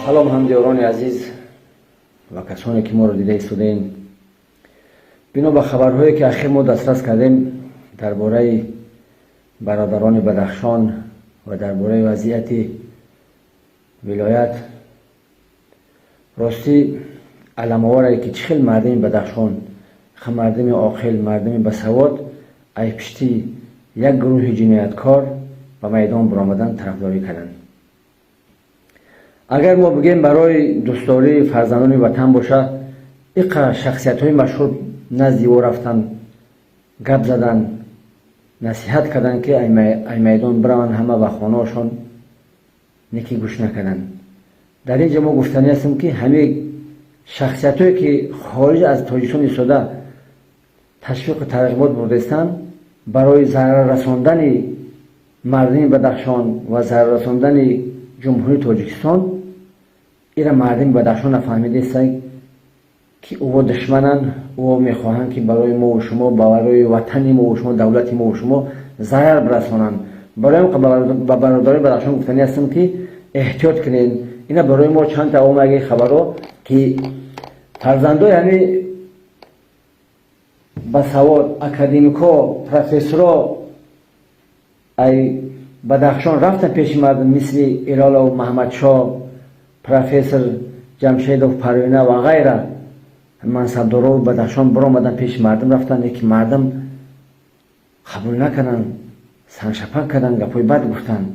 Салом, ҳамдиёрони азиз ва касоне, ки моро дида истодаем. Бино ба хабарҳое, ки ахир мо дастрас кардем дар бораи бародарони Бадахшон ва дар бораи вазъияти вилоят, ростӣ аламоваре, ки чӣ хел мардими Бадахшон, мардими оқил, мардими басавод ай пишти як гурӯҳи ҷинояткор ба майдон баромадан, тарафдорӣ карданд. Агар мо бигӯем, барои дӯстдории фарзандони ватан боша, иқа шахсиятҳои машҳур назди ӯ рафтанд, гап заданд, насиҳат карданд, ки ай майдон бираванд ҳама ба хонаашон, неки гӯш накарданд. Дар ин ҷо мо гуфтанӣ ҳастем, ки ҳамаи шахсиятҳое, ки хориҷ аз Тоҷикистон истода ташвиқу тарғибот бурдаистанд барои зарар расондани мардуми Бадахшон ва зарар расондани Ҷумҳурии Тоҷикистон, ира мардуми Бадахшон нафаҳмидаистанд, ки ӯво душмананд. Ӯво мехоҳанд, ки барои мову шумо, барои ватани мову шумо, давлати мову шумо зарар бирасонанд. Барои ба бародарои Бадахшон гуфтанӣ ҳастам, ки эҳтиёт кунед. Ина барои мо чанд та омаги хабарҳо, ки фарзандои ҳами басавод, академикҳо, профессорҳо ай Бадахшон рафтан пеши мардум, мисли Илолов Маҳмадшоҳ, профессор Ҷамшедов Парвина ва ғайра. Мансабдоро Бадахшон баромадан, пеши мардум рафтанд, ки мардум қабул накарданд, саншапак карданд, гапҳои бад гуфтанд.